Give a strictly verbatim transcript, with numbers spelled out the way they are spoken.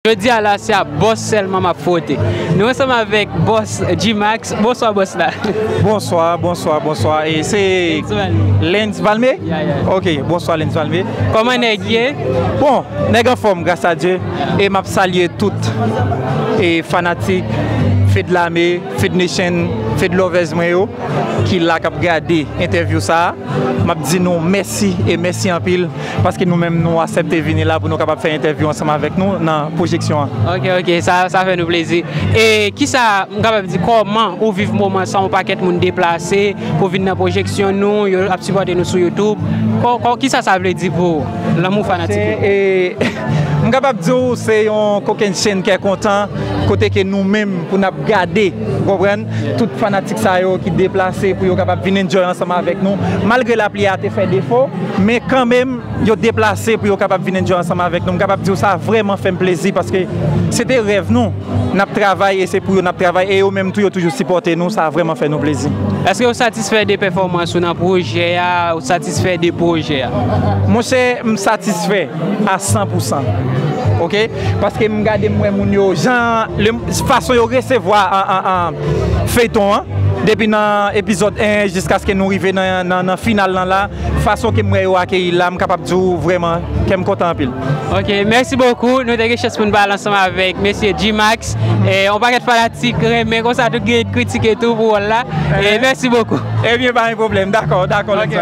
Jodi a la, se a bòs sèlman m ap fwote. Nou ansanm avèk bòs G-Max. Bonswa, bòs la. Bonswa, bonswa, bonswa. E se Lens Valmé. Lens Valmé? Yeah, yeah. Ok, bonswa Lens Valmé. Kòman nèg ye? Bon, nèg anfòm, gras a Dye. E m ap salye tout e fanatik Fed Lame, Fed Nation, Fed Lovers mwen yo ki la k ap gade entèvyou sa a. M ap di nou mèsi e mèsi anpil paske nou menm nou aksepte vini la pou nou kapab fè entèvyou ansanm avèk nou nan pwojeksyon an. Ok, ok, sa, sa fè nou plezi. E kisa, m kapab di, kòman ou viv moman sa, yon pakèt moun deplase pou vin nan pwojeksyon nou, yo ap sipòte nou sou YouTube? Kò, kò, kisa sa vle di pou ou, lanmou fanatik yo? E, m kapab di w se yon kokennchenn kè kontan kote ke nou menm pou n ap gade, w konprann, tout fanatik sa yo ki deplase pou yo kapab vin enjoy ansanm avèk nou. Malgre lapli a te fè defo, men kanmenm, yo deplase pou yo kapab vin enjoy ansanm avèk nou. M kapab di w sa vrèman fè m plezi paske se te rèv nou. N ap travay e se pou yo n ap travay e yo menm tou yo toujou sipòte nou. Sa vrèman fè nou plezi. Èske ou satisfè de pèfòmans ou nan pwojè a? Ou satisfè de pwojè a? Monchè, m satisfè a san pou san. Ok? Paske m gade m wè moun yo, jan, le, fason yo resevwa an, an, an, feyton an, depi nan epizòd en jiskaske nou rive nan, nan, nan final lan la, fason ke m wè yo akeyi la, m kapab di w vrèman, kè m kontan anpil. Ok, mèsi bokou. Nou te gen chans pou n pale ansanm avèk mesye G-Max. E, yon pakèt fanatik renmen konsa, tout gen kritike tou pou wòl la. E, mèsi bokou. Ebyen, pa gen pwoblèm. Dakò, dakò. Ok.